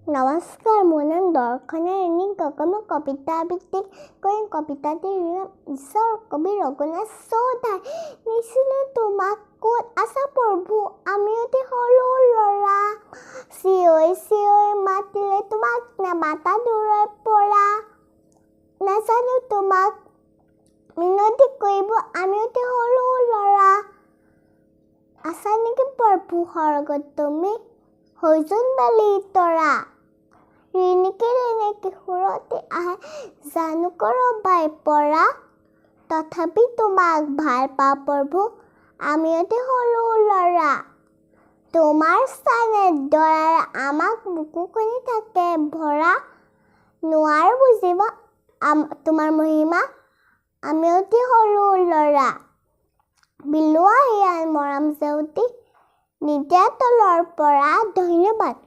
নমস্কাৰ, মোৰ নাম দৰ্শনা ৰেণী গগৈ। মই কবিতা আবৃত্তি কৰিম। কবিতাটিৰ নাম ঈশ্বৰ, কবি ৰঘুনাথ চৌধাৰী। নিছিলো তোমাক, ক'ত আছা প্ৰভু, আমি অতি সৰু ল'ৰা। চিঞৰি চিঞৰি মাতিলে তোমাক নামাতা দূৰৰ পৰা। নাজানো তোমাক মিনতি কৰিব, আমি অতি সৰু ল'ৰা। আছা নেকি প্ৰভু স্বৰ্গত তুমি, হৈ জোনবালি তৰা। ৰিণিকি ৰিণিকি সুৰতে আহে জানো কৰবাই পৰা। তথাপি তোমাক ভাল পাওঁ প্ৰভু, আমি অতি সৰু ল'ৰা। তোমাৰ স্থানে দয়াৰে আমাক বুকুখনি থাকে ভৰা। নোৱাৰো বুজিব তোমাৰ মহিমা, আমি অতি সৰু ল'ৰা। বিলোৱা হিয়াৰ মৰম জেউতি নিদিয়া তলৰ পৰা। ধন্যবাদ।